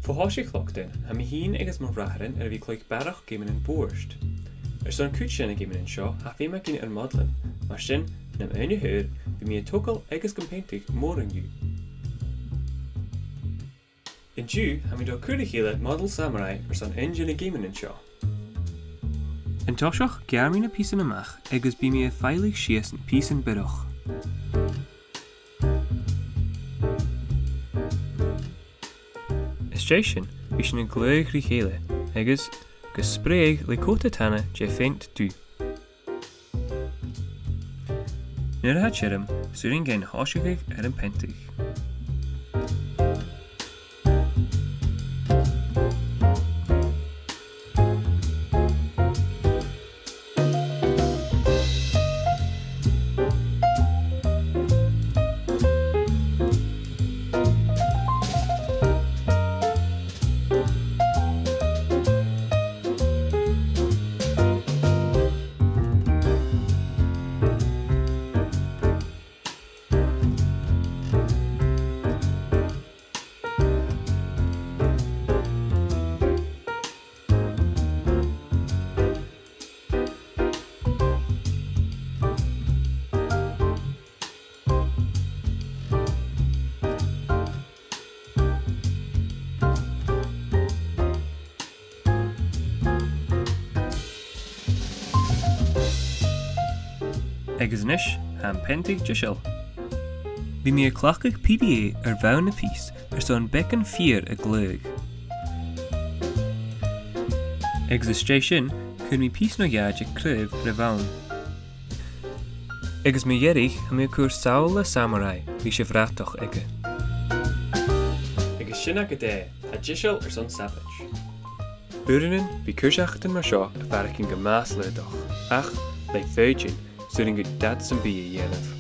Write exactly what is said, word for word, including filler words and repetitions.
Bho thoiseach lockdown, tha mi fhìn agus mo bhràithrean air a bhith a' cluich barrachd geamannan bòrd. Airson cuid de na geamannan seo, tha feum againn air modailean, mar sin, nam aon a th' ann, bidh mi a' togail agus gam peantadh mòran dhiubh. An-diugh, tha mi a' dol a chur ri chèile modal samurai airson aon de na geamannan seo. An toiseach, gearr mi na pìosan a-mach agus bidh mi a' faighleadh sìos na pìosan biorach. Às dèidh sin, bidh sinn a' glaodh ri chèile agus ga spreadhadh le còta tana de pheant dubh. Nuair a tha e tioram, 's urrainn dhuinn a thòiseachadh air am peantadh. Agus a-nis, tha am peantadh deiseil. Bidh mi a' cleachdadh P V A air bhonn na pìos airson beagan feur a ghlaodh. Agus às dèidh sin, cuiridh mi pìos no dhà de chraobh air a' bhonn. Agus mu dheireadh, tha mi a' cur samhla samurai ris a' bhratach aige. Agus sin agad e, tha e deiseil airson sabaid. Uaireannan, bidh cur-seachadan mar seo a' faireachdainn gu math slaodach, ach le foighidinn, 's urrainn dhut dad sam bith a dhèanamh.